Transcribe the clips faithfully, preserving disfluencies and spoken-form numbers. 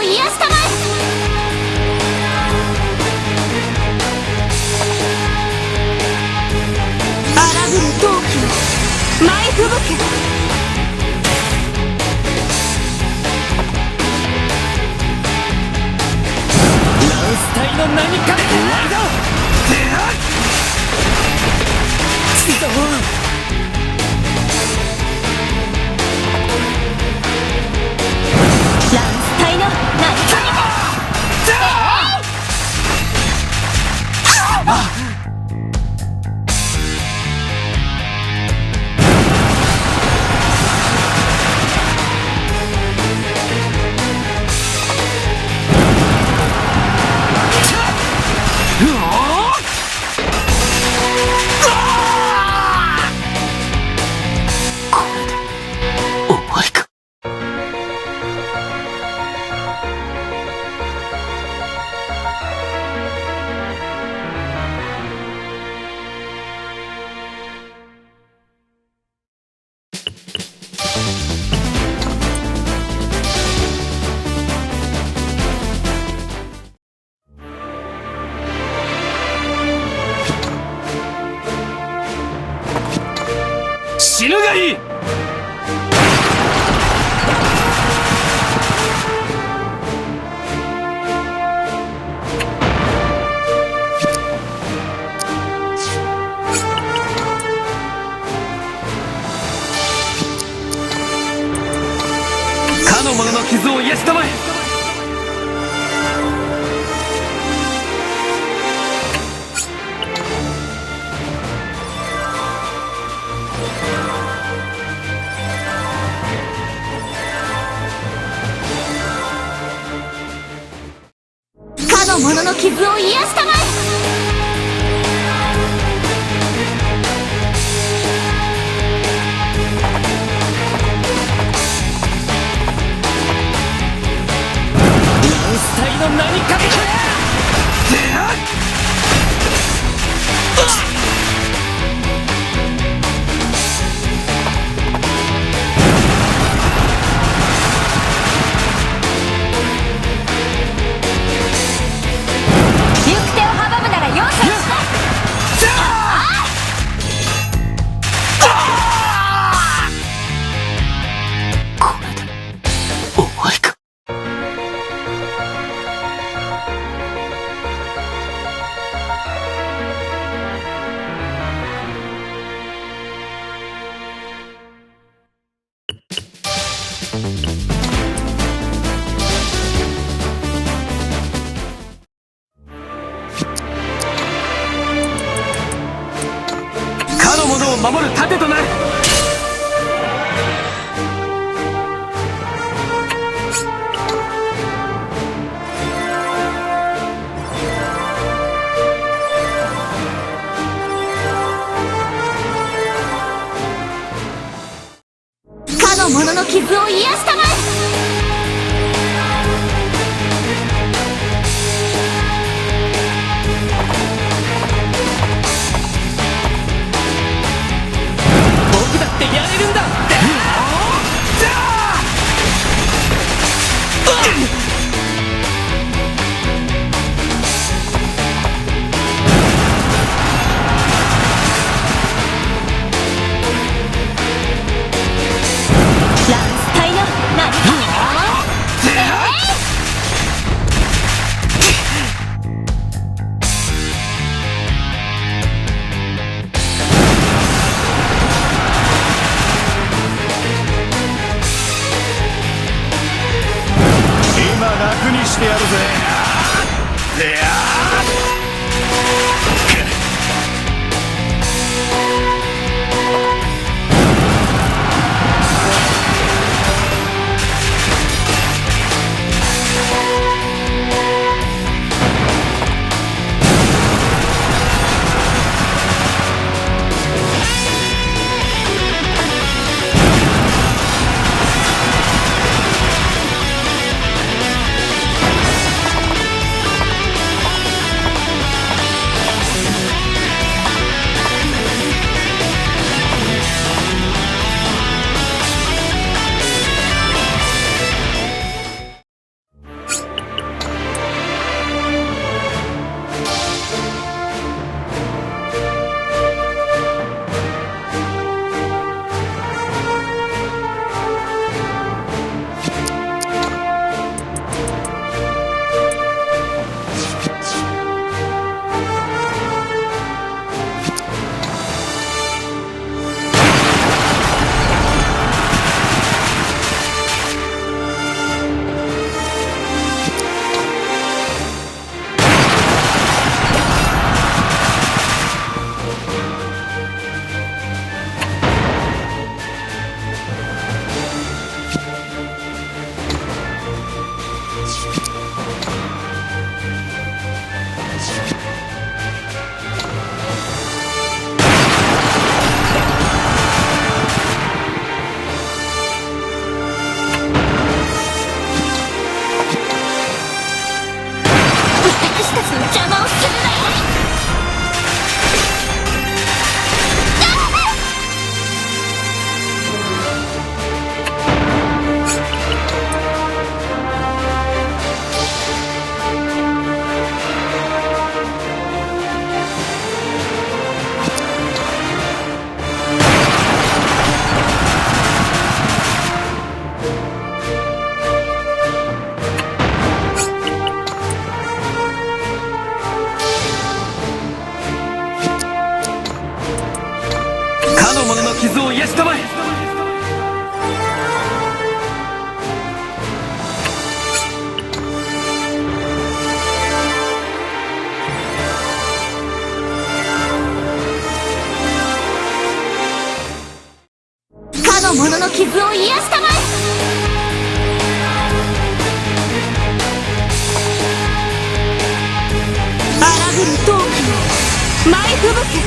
癒やしたまえ。荒ぶる陶器よ、舞い吹雪け。ランス隊の名にかけて終わりだ。ランス隊の名にかけて。これで終わりか。死ぬがいい。かの者の傷を癒したまえ。かの者の傷を癒やしたまえ。ランス隊の名にかけて。行く手を阻むなら容赦なし。これで終わりか。かの者を守る盾となる。かの者の傷を癒やしたまえ。僕だってやれるんだ。ランス隊の名にかけて。今、楽にしてやるぜ。を癒やしたまえ。荒ぶる陶器よ、舞い吹雪け。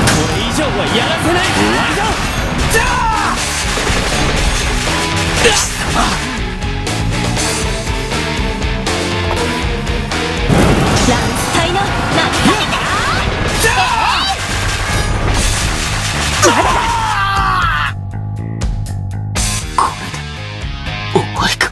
これ以上はやらせない。終わりだ。貴様。 ランス隊の波風だ。まだだ。これで終わりか。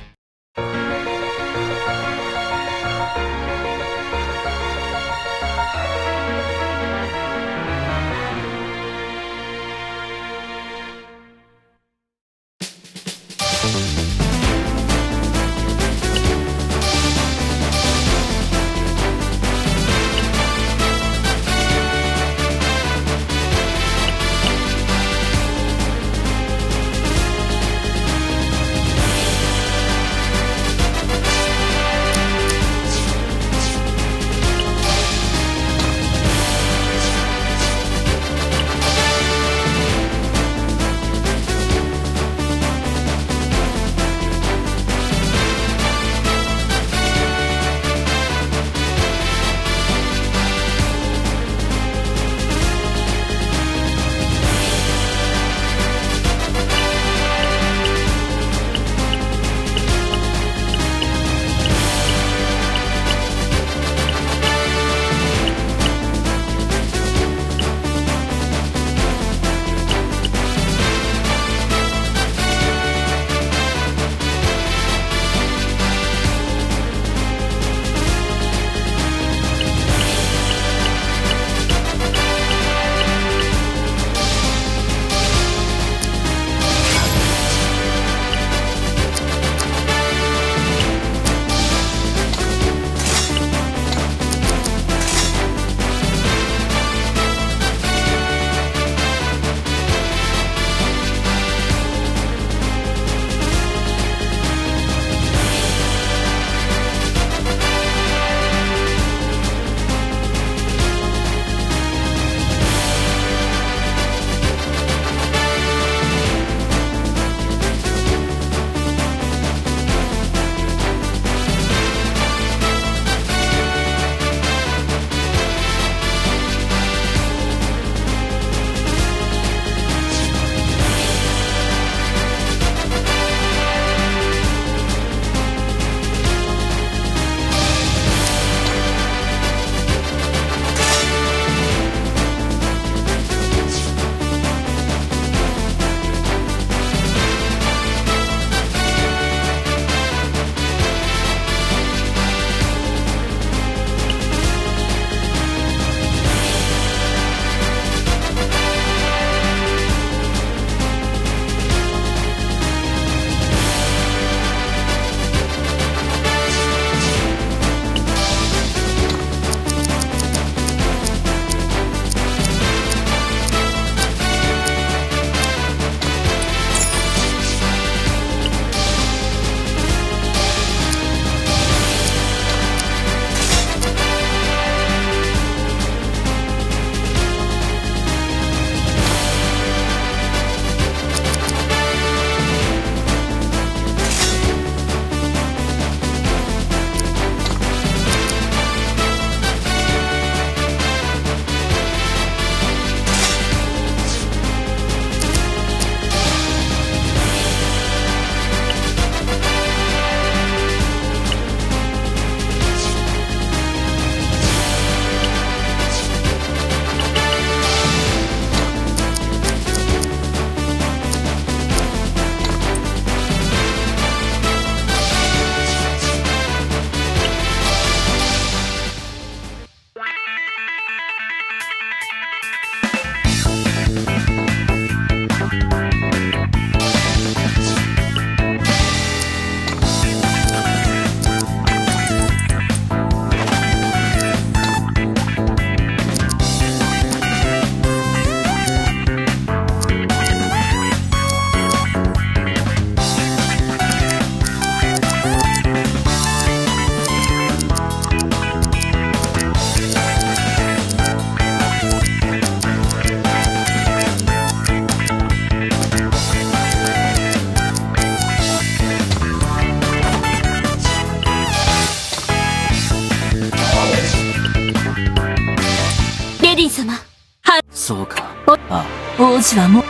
私はもう、エ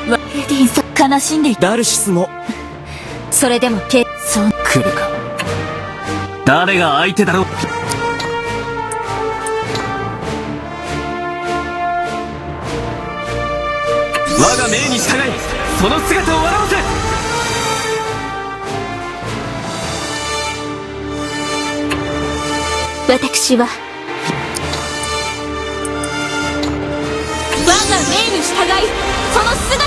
ディンさん、悲しんでいた。ダルシスも。それでも、け、そう、来るか。誰が相手だろう。我が命に従い、その姿を現せ。私は、我が命に従い、その姿